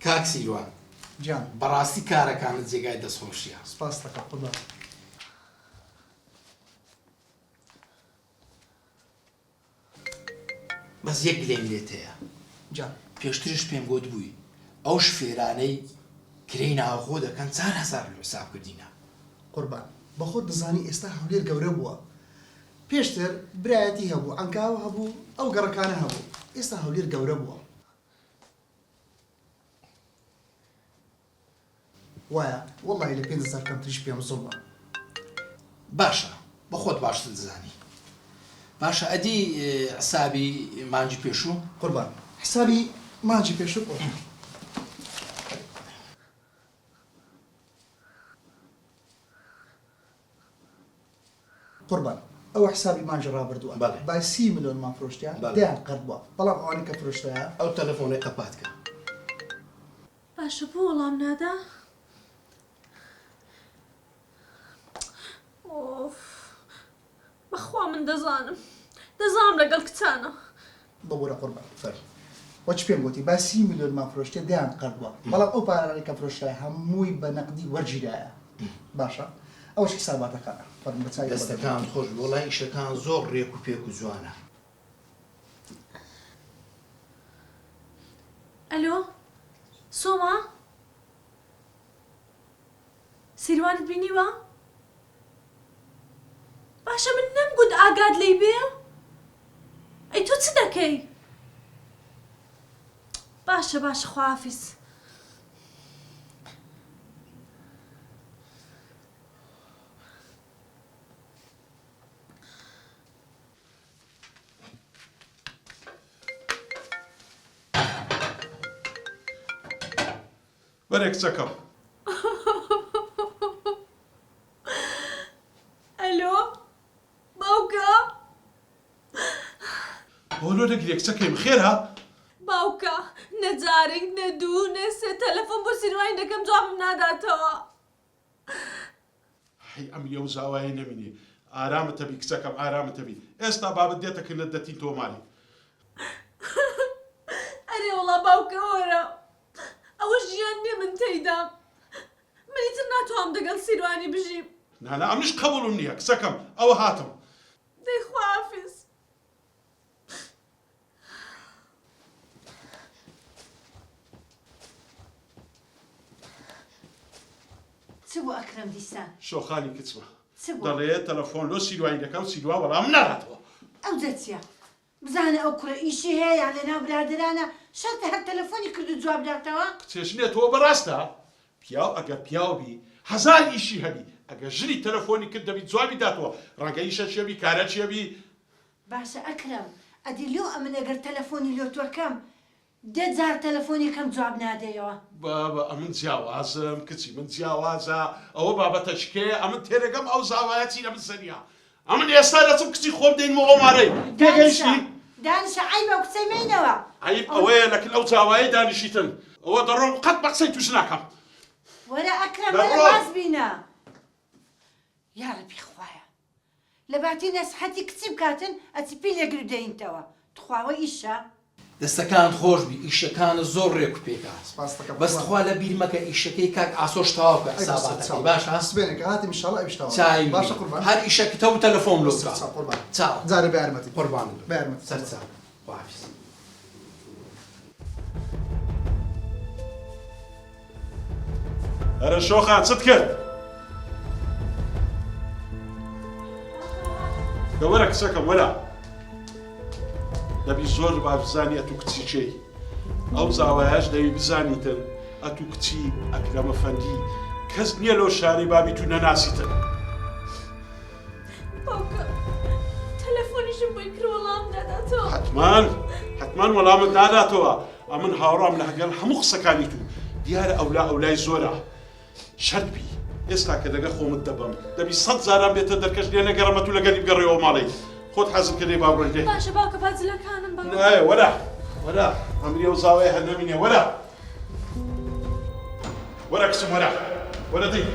کاک سیروان گیان. بەڕاستی کارەکانت جێگای دەستخۆشیە. سپاست دەکەم قوربان. بەس یەک گلەیم لێت هەیە. جا. پێشتریش پێم گۆتبووی ئەو شفێرانەی کرێی ناوخۆ دەکەن 4000 لۆ حساب کردینە. قوربان بەخۆت دەزانی ئێستا هەولێر گەورە بووە پێشتر برایەتی هەبوو عەنکاوە هەبوو ئەو گەڕەکانە هەبوو ئێستا هەولێر گەورە بووە. وایە وەڵاهی لە 5000 کەمتریش پێم زوڵمە. باشە بە خۆت باشتر دەزانی. باشە ئەدی حسابی مانگی پێشوو؟ قوربان حسابی مانگی پێشوو قوربان. قوربان ئەوە حسابی مانگی ڕابردووە بەڵێ. بای سی ملیۆنمان فرۆشتیان بەڵێ. دەیان قەرد بووە بەڵام ئەوانەی کە فرۆشرایە. ئەو تەلەفۆنەی قەپات کە. باشە بۆ وەڵام نادا ئۆف بەخوا من دەزانم دەزانم لەگەڵ کچانە. ببورە قوربان فەرموو وە چ پێم گۆتی با سی ملیۆنمان فرۆشتیە دەیان قەرد بوە بەڵام ئەو پارانەی کە فرۆشرایە هەمووی بە نەقدی وەرگیرایە باشە ئەوەش حساباتەکانە فەرموو بە چاوی خۆت دەبینی. دەستەکانت خۆش بی وەڵای ئیشەکان زۆر ڕێک و پێک و جوانە. ئەلۆ سۆما سیروانت بینیوە؟ باشە من نەمگوت ئاگات لێی بێ؟ ئەی تۆ چ دەکەی؟ باشە باشە خواحافیز. وەرە کچەکەم. ئەلۆ باوکە. بۆ لۆ دەگرێ کچەکەیم خێرە؟ باوکە نە جارێک نە دوو نە سێ تەلەفۆن بۆ سیروانی دەکەم جوابم ناداتەوە. هەی ئەم یەو زاوایە نەمینێ. ئارامت هەبی کچەکەم ئارامت هەبی ئێستا بابت دێتە کنت دەتین تۆ مالی. ئەرێ وەڵا باوکە وەرە ئەوە ژیان نیە من تێیدام من ئیتر ناتوانم دەگەڵ سیروانی بژیم. نانا ئەمنیش قەبوڵم نیە کچەکەم ئەوە هاتم. دەی خواحافیز. چ بوو ئەکرەم دیسان؟ شۆخانی کچمە. چ بووە؟ دەڵێ تەلەفۆن لۆ سیروانی دەکەم سیروان وەڵامم ناداتەوە. ئەوجا چیە؟ بزانە ئەو کوڕە ئیشی هەیە یان لەناو برادەرانە شەرتە هەر تەلەفۆنی کرد و جواب داتەوە؟ کچێ ژنێ تۆ بەڕاستە؟ پیاو ئەگەر پیاو بی هەزار ئیشی هەبی ئەگەر ژنی تەلەفۆنی کرد دەبی جوابی داتەوە ڕەنگە ئیشەکی هەبی کارەکی هەبی. باشە ئەکرەم ئەدی لۆ ئەمن ئەگەر تەلەفۆنی لۆ تۆ کەم دە جار تەلەفۆنی کەم جواب نادەیەوە. بابە ئەمن جیاوازم کچی من جیاوازە ئەوە بابەتەکیکەیە ئەمن تێنەگەم ئەو زاوایە چی لە من سەنیە ئەمن ئێستا دەچم کچی خۆم دێنمەوە ئەو مارەی دانیشە تێگەیشتی؟ دانیشە عەیبە ئەو کچەی مەینەوە. عەیب ئەوەیە لەکن ئەو زاوایەی دانیشیتن ئەوە دەڕۆم قەت بە قسەی توش ناکەم. وەرە ئەکرەم وەرە دەڕۆم. واز بینە. یاڕەبی خوایە لەباتی نەسحەتی کچی بکاتن ئەچی پی لێگر دەینتەوە تخوا وە ئیشە. دەستەکانت خۆش بی ئیشەکانت زۆر ڕێک و پێکە سپاست دەکەم بەس قوربان. تخوا لە بیر مەکە ئیشەکەی کاک ئاسۆش تەواو کە ئەی بەسەر حساباتەکەی چاو باشە سبەینێ کە هاتم ئیشاڵا ئەویش تەواو دەکەم چاوی باشە بی قوربان. هەر ئیشەکت هەبوو تەلەفۆنم لۆ بەسەر بکە چاو قوربان چاو جارێ بە یارمەتیت قوربانت بە یارمەتیت سەر قوربان. چاو خواحافیز. ئەرە شۆخان چت کرد؟ دە وەرە کچەکەم وەرە دەبی زۆر باش بزانی ئەتوو کچی کێی ئەو زاوایەش دەبی بزانیتن ئەتوو کچی ئەکرەمە فەندی کەس نییە لەو شارەی بابی تو نەناسیتن باوکە تەلەفۆنیشم بۆی کرد وەڵام ناداتەوە. حەتمان حەتمان وەڵامت ناداتەوە ئەمن هاوڕام لەگەڵ هەموو قسەکانی تو دیارە ئەولا ئەولای زۆرە شەرت بی ئێستا کە دەگە خۆمت دەبەم دەبی سەد جاران بێتە دەرکەش لێ نەگەڕمە تو لەگەلی بگەڕێەوە ماڵی خۆت حەزم کردێ با بڕۆی لێ باشە باوکە با جلەکانم بەم. نایە وەرە وەرە ئەمری ئەو زاوەیە هەر نەمینێ وەرە وەرە کچم وەرە وەرە دەی.